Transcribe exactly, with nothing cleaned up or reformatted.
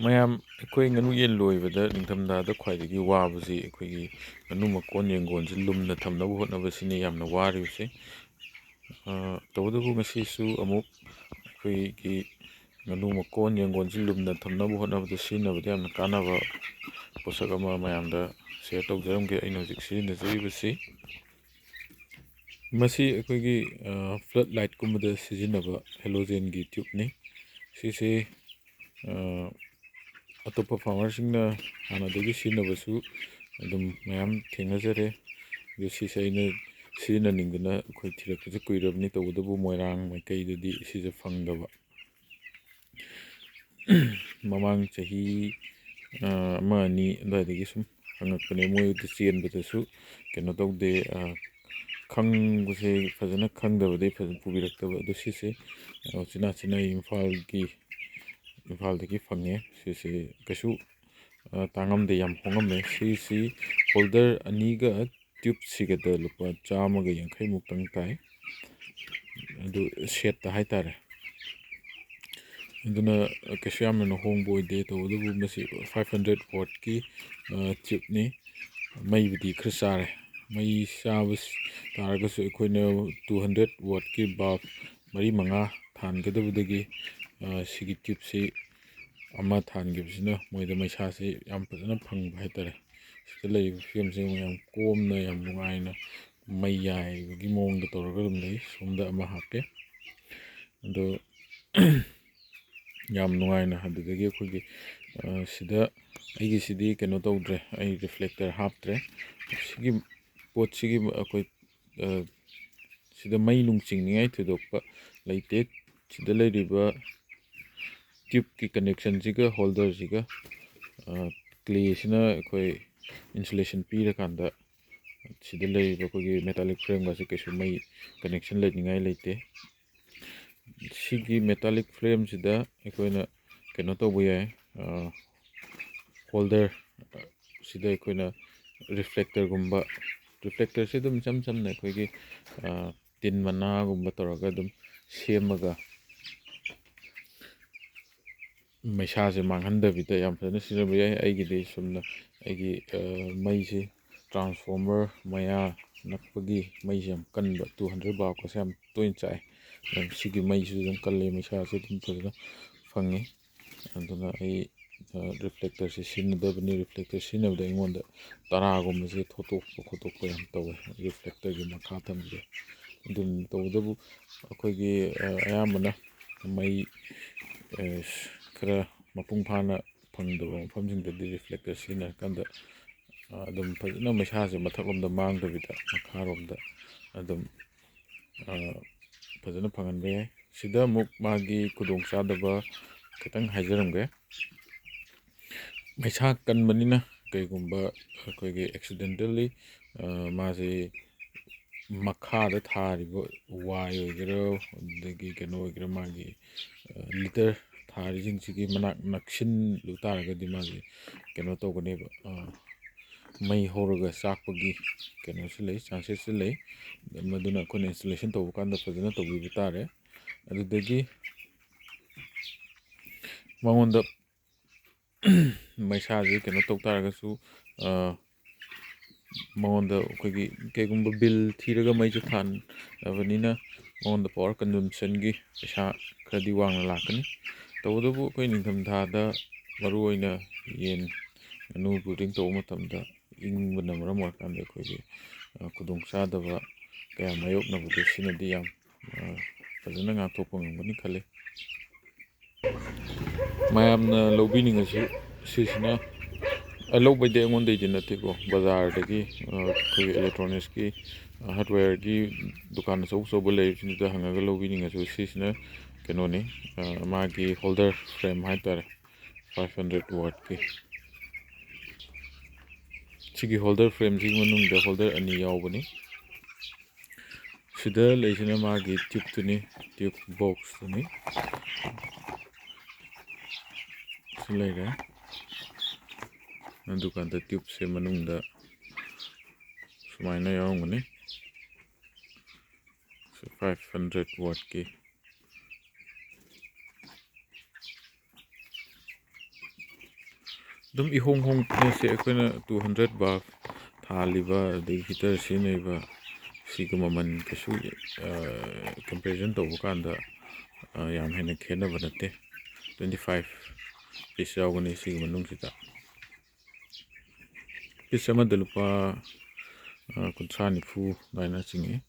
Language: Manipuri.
ꯃꯌꯥꯝ, ꯑꯩꯈꯣꯏ ꯉꯥꯅꯨ ꯌꯦꯟ ꯂꯣꯏꯕꯗ ꯅꯤꯡꯊꯝꯊꯥꯗ ꯈ꯭ꯋꯥꯏꯗꯒꯤ ꯋꯥꯕꯁꯤ ꯑꯩꯈꯣꯏꯒꯤ ꯉꯥꯅꯨ ꯃꯀꯣꯟ ꯌꯦꯡꯒꯣꯟꯁꯤ ꯂꯨꯝꯅ ꯊꯝꯅꯕ ꯍꯣꯠꯅꯕꯁꯤꯅꯤ ꯌꯥꯝꯅ ꯋꯥꯔꯤꯕꯁꯦ꯫ ꯑ, ꯇꯧꯕꯇꯕꯨ ꯉꯁꯤꯁꯨ ꯑꯃꯨꯛ ꯑꯩꯈꯣꯏꯒꯤ ꯉꯥꯅꯨ ꯃꯀꯣꯟ ꯌꯦꯡꯒꯣꯟꯁꯤ ꯂꯨꯝꯅ ꯊꯝꯅꯕ ꯍꯣꯠꯅꯕꯗ ꯁꯤꯖꯤꯟꯅꯕꯗ ꯌꯥꯝꯅ ꯀꯥꯟꯅꯕ ꯄꯣꯠꯁꯛ ꯑꯃ ꯃꯌꯥꯝꯗ share ꯇꯧꯖꯔꯝꯒꯦ꯫ ꯑꯩꯅ ꯍꯧꯖꯤꯛ ꯁꯤꯖꯤꯟꯅꯖꯔꯤꯕꯁꯤ, ꯃꯁꯤ ꯑꯩꯈꯣꯏꯒꯤ, ꯑ, flood light ꯀꯨꯝꯕꯗ ꯁꯤꯖꯤꯟꯅꯕ halogen ꯒꯤ tube ꯅꯤ꯫ ꯁꯤꯁꯦ, ꯑ, ꯑꯇꯣꯞꯄ farmer ꯁꯤꯡꯅ ꯍꯥꯟꯅꯗꯒꯤ ꯁꯤꯖꯤꯟꯅꯕꯁꯨ ꯑꯗꯨꯝ ꯃꯌꯥꯝ ꯊꯦꯡꯅꯖꯔꯦ꯫ ꯑꯗꯨ ꯁꯤꯁꯦ ꯑꯩꯅ ꯁꯤꯖꯤꯟꯅꯅꯤꯡꯗꯅ ꯑꯩꯈꯣꯏ ꯊꯤꯔꯛꯄꯁꯦ ꯀꯨꯏꯔꯕꯅꯤ, ꯇꯧꯕꯇꯕꯨ ꯃꯣꯏꯔꯥꯡ ꯃꯥꯏꯀꯩꯗꯗꯤ ꯁꯤꯁꯦ ꯐꯪꯗꯕ꯫ ꯃꯃꯥꯡ ꯆꯍꯤ, ꯑ, ꯑꯃ ꯑꯅꯤ ꯑꯗꯨꯋꯥꯏꯗꯒꯤ ꯁꯨꯝ ꯍꯪꯉꯛꯄꯅꯦ꯫ ꯃꯣꯏꯗ ꯆꯦꯟꯕꯗꯁꯨ ꯀꯩꯅꯣ ꯇꯧꯗꯦ, ꯑ, ꯈꯪꯕꯁꯦ ꯐꯖꯅ ꯈꯪꯗꯕꯗꯒꯤ ꯐꯖꯅ ꯄꯨꯕꯤꯔꯛꯇꯕ꯫ ꯑꯗꯣ ꯁꯤꯁꯦ, ꯑ, ꯎꯆꯤꯟ ꯅꯥꯆꯤꯟꯅ ꯏꯝꯐꯥꯜꯒꯤ, ꯏꯝꯐꯥꯜꯗꯒꯤ ꯐꯪꯉꯦ꯫ ꯁꯤꯁꯦ ꯀꯩꯁꯨ, ꯑ, ꯇꯥꯡꯉꯝꯗꯦ, ꯌꯥꯝ ꯍꯣꯡꯉꯝꯃꯦ꯫ ꯁꯤꯁꯤ holder ꯑꯅꯤꯒ tube ꯁꯤꯒꯗ ꯂꯨꯄꯥ ꯆꯥꯝꯃꯒ ꯌꯥꯡꯈꯩ ꯃꯨꯛꯇꯪ ꯇꯥꯏ꯫ ꯑꯗꯨ set ꯇ ꯍꯥꯏꯇꯥꯔꯦ꯫ ꯑꯗꯨꯅ ꯀꯩꯁꯨ ꯌꯥꯝꯅ ꯍꯣꯡꯕ ꯑꯣꯏꯗꯦ꯫ ꯇꯧꯕꯇꯕꯨ ꯃꯁꯤ five hundred watt ꯀꯤ, ꯑ, tube ꯅꯤ꯫ ꯃꯩꯕꯨꯗꯤ ꯈꯔ ꯆꯥꯔꯦ꯫ ꯃꯩ ꯆꯥꯕ ꯇꯥꯔꯒꯁꯨ ꯑꯩꯈꯣꯏꯅ two hundred watt ꯀꯤ bulb ꯃꯔꯤ ꯃꯉꯥ ꯊꯥꯟꯒꯗꯕꯗꯒꯤ, ꯑ, ꯁꯤꯒꯤ tube ꯁꯤ ꯑꯃ ꯊꯥꯟꯈꯤꯕꯁꯤꯅ ꯃꯣꯏꯗ ꯃꯩꯁꯥꯁꯤ ꯌꯥꯝ ꯐꯖꯅ ꯐꯪꯕ ꯍꯥꯏꯇꯥꯔꯦ꯫ ꯁꯤꯗ ꯂꯩꯔꯤꯕ ꯐꯤꯕꯝꯁꯤ ꯌꯥꯝ ꯀꯣꯝꯅ, ꯌꯥꯝ ꯅꯨꯡꯉꯥꯏꯅ ꯃꯩ ꯌꯥꯏꯕꯒꯤ ꯃꯑꯣꯡꯗ ꯇꯧꯔꯒ ꯑꯗꯨꯝ ꯂꯩ꯫ ꯁꯣꯝꯗ ꯑꯃ ꯍꯥꯞꯀꯦ꯫ ꯑꯗꯣ ꯌꯥꯝ ꯅꯨꯡꯉꯥꯏꯅ ꯑꯗꯨꯗꯒꯤ ꯑꯩꯈꯣꯏꯒꯤ, ꯑ, ꯁꯤꯗ ꯑꯩꯒꯤꯁꯤꯗꯤ ꯀꯩꯅꯣ ꯇꯧꯗ꯭ꯔꯦ, ꯑꯩ reflector ꯍꯥꯞꯇ꯭ꯔꯦ꯫ ꯁꯤꯒꯤ ꯄꯣꯠꯁꯤꯒꯤ ꯑꯩꯈꯣꯏ, ꯑ, ꯁꯤꯗ ꯃꯩ ꯅꯨꯡ ꯆꯤꯡꯅꯤꯡꯉꯥꯏ ꯊꯣꯏꯗꯣꯛꯄ ꯂꯩꯇꯦ꯫ ꯁꯤꯗ ꯂꯩꯔꯤꯕ tube ꯀꯤ connection ꯁꯤꯒ holder ꯁꯤꯒ, ꯑ, clay ꯁꯤꯅ ꯑꯩꯈꯣꯏ insulation ꯄꯤꯔꯀꯥꯟꯗ ꯁꯤꯗ ꯂꯩꯔꯤꯕ ꯑꯩꯈꯣꯏꯒꯤ metallic frame ꯒꯁꯦ ꯀꯩꯁꯨ ꯃꯩ connection ꯂꯩꯅꯤꯡꯉꯥꯏ ꯂꯩꯇꯦ꯫ ꯁꯤꯒꯤ metallic frame ꯁꯤꯗ ꯑꯩꯈꯣꯏꯅ ꯀꯩꯅꯣ ꯇꯧꯕ ꯌꯥꯏ, ꯑ, holder ꯁꯤꯗ ꯑꯩꯈꯣꯏꯅ reflector ꯒꯨꯝꯕ, reflector ꯁꯦ ꯑꯗꯨꯝ ꯏꯆꯝ ꯆꯝꯅ ꯑꯩꯈꯣꯏꯒꯤ, ꯑ, ꯇꯤꯟ ꯃꯅꯥꯒꯨꯝꯕ ꯇꯧꯔꯒ ꯑꯗꯨꯝ ꯁꯦꯝꯃꯒ ꯃꯩꯁꯥꯁꯦ ꯃꯥꯡꯍꯟꯗꯕꯤꯗ ꯌꯥꯝ ꯐꯖꯅ ꯁꯤꯖꯤꯟꯅꯕ ꯌꯥꯏ꯫ ꯑꯩꯒꯤꯗꯤ ꯁꯨꯝꯅ ꯑꯩꯒꯤ, ꯑ, ꯃꯩꯁꯤ transformer ꯃꯌꯥ ꯅꯛꯄꯒꯤ ꯃꯩꯁꯦ ꯌꯥꯝ ꯀꯟꯕ, two hundred wattꯀꯁꯦ ꯌꯥꯝ ꯇꯣꯏꯅ ꯆꯥꯛꯑꯦ꯫ ꯑꯗꯨꯅ ꯁꯤꯒꯤ ꯃꯩꯁꯤꯁꯨ ꯑꯗꯨꯝ ꯀꯜꯂꯤ, ꯃꯩꯁꯥꯁꯦ ꯑꯗꯨꯝ ꯐꯖꯅ ꯐꯪꯉꯤ꯫ ꯑꯗꯨꯅ ꯑꯩ, ꯑ, reflectorꯁꯦ ꯁꯤꯖꯤꯟꯅꯗꯕꯅꯤ꯫ Reflector ꯁꯤꯖꯤꯟꯅꯕꯗ ꯑꯩꯉꯣꯟꯗ ꯇꯔꯥꯒꯨꯝꯕꯁꯦ ꯊꯣꯠꯇꯣꯛꯄ ꯈꯣꯠꯇꯣꯛꯄ ꯌꯥꯝ ꯇꯧꯋꯦ, reflectorꯒꯤ ꯃꯈꯥ ꯊꯝꯕꯁꯦ꯫ ꯑꯗꯨꯝ ꯇꯧꯕꯇꯕꯨ ꯑꯩꯈꯣꯏꯒꯤ, ꯑ, ꯑꯌꯥꯝꯕꯅ ꯃꯩ, ꯑ, ꯈꯔ ꯃꯄꯨꯡ ꯐꯥꯅ ꯐꯪꯗꯕ ꯃꯐꯝꯁꯤꯡꯗꯗꯤ reflector ꯁꯤꯖꯤꯟꯅꯔꯀꯥꯟꯗ, ꯑ, ꯑꯗꯨꯝ ꯐꯖꯅ ꯃꯩꯁꯥꯁꯦ ꯃꯊꯛꯂꯣꯝꯗ ꯃꯥꯡꯗꯕꯤꯗ ꯃꯈꯥꯔꯣꯝꯗ ꯑꯗꯨꯝ, ꯑ, ꯐꯖꯅ ꯐꯪꯍꯟꯕ ꯌꯥꯏ꯫ ꯁꯤꯗ ꯑꯃꯨꯛ ꯃꯥꯒꯤ ꯈꯨꯗꯣꯡꯆꯥꯗꯕ ꯈꯤꯇꯪ ꯍꯥꯏꯖꯔꯝꯒꯦ꯫ ꯃꯩꯁꯥ ꯀꯟꯕꯅꯤꯅ ꯀꯩꯒꯨꯝꯕ ꯑꯩꯈꯣꯏꯒꯤ accidentally, ꯑ, ꯃꯥꯁꯤ ꯃꯈꯥꯗ ꯊꯥꯔꯤꯕ ꯋꯥꯏ ꯑꯣꯏꯒꯦꯔꯥ, ꯑꯗꯒꯤ ꯀꯩꯅꯣ ꯑꯣꯏꯒꯦꯔꯥ, ꯃꯥꯒꯤ, ꯑ, litre ꯊꯥꯔꯤꯁꯤꯡꯁꯤꯒꯤ ꯃꯅꯥꯛ ꯅꯛꯁꯤꯜꯂꯨ ꯇꯥꯔꯒꯗꯤ ꯃꯥꯁꯤ ꯀꯩꯅꯣ ꯇꯧꯒꯅꯦꯕ, ꯑ, ꯃꯩ ꯍꯧꯔꯒ ꯆꯥꯛꯄꯒꯤ ꯀꯩꯅꯣꯁꯨ ꯂꯩ, chances ꯁꯨ ꯂꯩ꯫ ꯃꯗꯨꯅ ꯑꯩꯈꯣꯏꯅ installation ꯇꯧꯕ ꯀꯥꯟꯗ ꯐꯖꯅ ꯇꯧꯕꯤꯕ ꯇꯥꯔꯦ꯫ ꯑꯗꯨꯗꯒꯤ ꯃꯉꯣꯟꯗ ꯃꯩꯁꯥꯁꯦ ꯀꯩꯅꯣ ꯇꯧ ꯇꯥꯔꯒꯁꯨ, ꯑ, ꯃꯉꯣꯟꯗ ꯑꯩꯈꯣꯏꯒꯤ ꯀꯩꯒꯨꯝꯕ bill ꯊꯤꯔꯒ ꯃꯩꯁꯦ ꯊꯥꯟꯕꯅꯤꯅ ꯃꯉꯣꯟꯗ power consumptionꯒꯤ ꯄꯩꯁꯥ ꯈꯔꯗꯤ ꯋꯥꯡꯅ ꯂꯥꯛꯀꯅꯤ꯫ ꯇꯧꯕꯇꯕꯨ ꯑꯩꯈꯣꯏ ꯅꯤꯡꯊꯝꯊꯥꯗ ꯃꯔꯨꯑꯣꯏꯅ ꯌꯦꯟ, ꯉꯥꯅꯨ breeding ꯇꯧꯕ ꯃꯇꯝꯗ ꯏꯪꯕꯅ ꯃꯔꯝ ꯑꯣꯏꯔꯀꯥꯟꯗ ꯑꯩꯈꯣꯏꯒꯤ, ꯑ, ꯈꯨꯗꯣꯡꯆꯥꯗꯕ ꯀꯌꯥ ꯃꯥꯌꯣꯛꯅꯕꯗꯣ ꯁꯤꯅꯗꯤ ꯌꯥꯝ, ꯑ, ꯐꯖꯅ ꯉꯥꯛꯊꯣꯛꯄ ꯉꯝꯒꯅꯤ ꯈꯜꯂꯤ꯫ ꯃꯌꯥꯝꯅ ꯂꯧꯕꯤꯅꯤꯡꯉꯁꯨ ꯁꯤꯁꯤꯅ, ꯑ, ꯂꯧꯕꯩꯗꯤ ꯑꯩꯉꯣꯟꯗꯩꯗꯤ ꯅꯠꯇꯦꯀꯣ, ꯕꯖꯥꯔꯗꯒꯤ, ꯑ, ꯑꯩꯈꯣꯏꯒꯤ electronicsꯀꯤ, ꯑ, hardwareꯒꯤ ꯗꯨꯀꯥꯟ ꯑꯆꯧ ꯑꯆꯧꯕ ꯂꯩꯔꯤꯕꯁꯤꯡꯗꯨꯗ ꯍꯪꯉꯒ ꯂꯧꯕꯤꯅꯤꯡꯉꯁꯨ ꯁꯤꯁꯤꯅ ꯀꯩꯅꯣꯅꯤ, ꯑ, ꯃꯥꯒꯤ holder frame ꯍꯥꯏꯇꯥꯔꯦ, five hundred wattꯀꯤ꯫ ꯁꯤꯒꯤ holder frameꯁꯤꯒꯤ ꯃꯅꯨꯡꯗ holder ꯑꯅꯤ ꯌꯥꯎꯕꯅꯤ꯫ ꯁꯤꯗ ꯂꯩꯁꯤꯅ ꯃꯥꯒꯤ tubeꯇꯨꯅꯤ, tube boxꯇꯨꯅꯤ꯫ ꯁꯤ ꯂꯩꯔꯦ꯫ ꯑꯗꯨꯀꯥꯟꯗ tubeꯁꯦ ꯃꯅꯨꯡꯗ ꯁꯨꯃꯥꯏꯅ ꯌꯥꯎꯔꯝꯒꯅꯤ꯫ ꯁꯤ five hundred wattꯀꯤ꯫ ꯑꯗꯨꯝ ꯏꯍꯣꯡ ꯍꯣꯡꯕꯅꯦ꯫ ꯁꯤ ꯑꯩꯈꯣꯏꯅ two hundred bulb ꯊꯥꯜꯂꯤꯕ, ꯑꯗꯒꯤ heater ꯁꯤꯖꯤꯟꯅꯔꯤꯕ, ꯁꯤꯒ ꯃꯃꯜ ꯀꯩꯁꯨ, ꯑ, comparison ꯇꯧꯕ ꯀꯥꯟꯗ, ꯑ, ꯌꯥꯝ ꯍꯦꯟꯅ ꯈꯦꯠꯅꯕ ꯅꯠꯇꯦ꯫ Twenty five piece ꯌꯥꯎꯒꯅꯤ ꯁꯤꯒꯤ ꯃꯅꯨꯡꯁꯤꯗ꯫ Piece ꯑꯃꯗ ꯂꯨꯄꯥ, ꯑ, ꯀꯨꯟꯊ꯭ꯔꯥ ꯅꯤꯐꯨ ꯑꯗꯨꯃꯥꯏꯅ ꯆꯤꯡꯉꯤ꯫